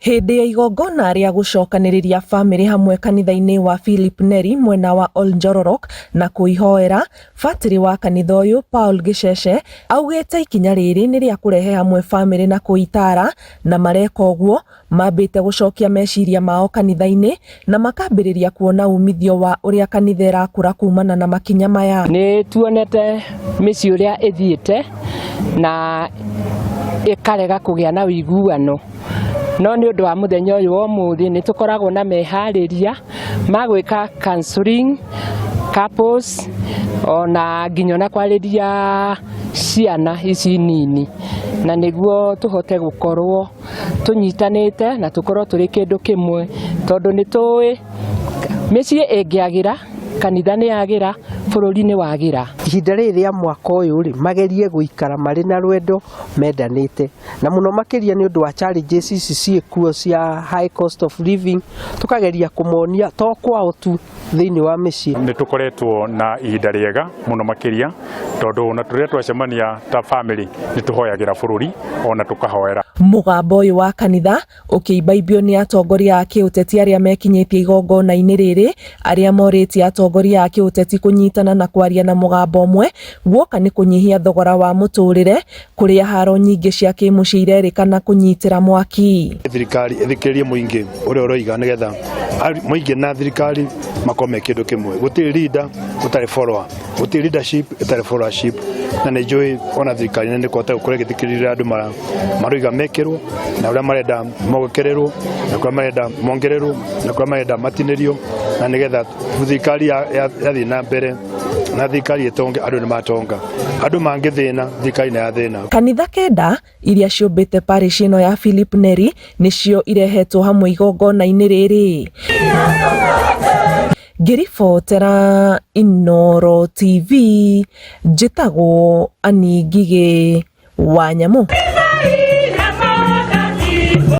Hĩndĩ ya igongona rĩa gũcokanĩrĩria famĩlĩ hamwe kanitha-inĩ wa Philip Neri mwena wa Oljororok na kũihoera, batĩrĩ wa kanitha ũyũ Paul Gĩcece augĩte ikinya rĩrĩ nĩ rĩa kũrehe hamwe famĩlĩ na kũitaara na mareka ũguo mambĩte gũcokia meciria mao kanitha-inĩ na makambĩrĩria kuona umithio wa ũrĩa kanitha ĩrakũra kumana na makinya maya. Nĩ tuonete mĩciĩ ũrĩa ĩthiĩte na ĩkarega kũgĩa na ũiguano, no nĩ ũndũ wa mũthenya ũyũ wa ũmũthĩ nĩ tũkoragwo na meharĩria ma gwĩka counseling couples ona nginya ona kwarĩria ciana ici nini, na nĩguo tũhote gũkorwo tũnyitanĩte na tũkorwo tũrĩ kĩndũ kĩmwe, tondũ nĩ tũĩ mĩciĩ ĩngĩagĩra, kanitha nĩ yagĩra, bũrũri nĩ wagĩra. Ihinda rĩrĩ rĩa mwaka ũyũ rĩ, magerie gũikara marĩ na rwendo mendanĩte, na mũno makĩria nĩ ũndũ wa challenges ici ciĩkuo cia high cost of living, tũkageria kũmonia to kwao tu thĩinĩ wa mĩciĩ. Nĩ tũkoretwo na ihinda rĩega mũno makĩria tondũ ona tũrĩa twacemania ta family nĩ tũhoyagĩra bũrũri ona tũkahoera. Mũgambo ũyũ wa kanitha ũkĩimbaimbio nĩ atongoria a kĩũteti arĩa mekinyĩtie igongona-inĩ rĩrĩ, arĩa morĩtie atongoria a kĩũteti kũnyitana na kwaria na mũgambo ũmwe guoka nĩ kũnyihia thogora wa mũtũrĩre kũrĩa haro nyingĩ cia kĩmũciĩ irerĩkana kũnyitĩra mwaki. Thirikari ĩthikĩrĩrie mũingĩ ũrĩa ũroiga nĩgetha mũingĩ na thirikari makorwo me kĩndũ kĩmwe. Gũtirĩ leader ũtarĩ follower, gũtirĩ leadership ĩtarĩ followership, na nĩ njũĩ ona thirikari nene nĩkũhota gũkorwo ĩgĩthikĩrĩria andũ maroiga mekĩrwo na ũrĩa marenda mongererwo na kũrĩa marenda mongererwo na kũrĩa marenda matinĩrio, na nĩgetha thirikari yathiĩ na mbere na thirikari ĩtonge andũ nĩ matonga, andũ mangĩthĩna thirikari nĩ yathĩna. Kanitha kenda iria ciũmbĩte parish ĩno ya Philip Neri nĩcio irehetwo hamwe igongona-inĩ rĩrĩ. Ngĩribotera Inooro TV, njĩtagwo Annie Ngigĩ wa Nyamũ.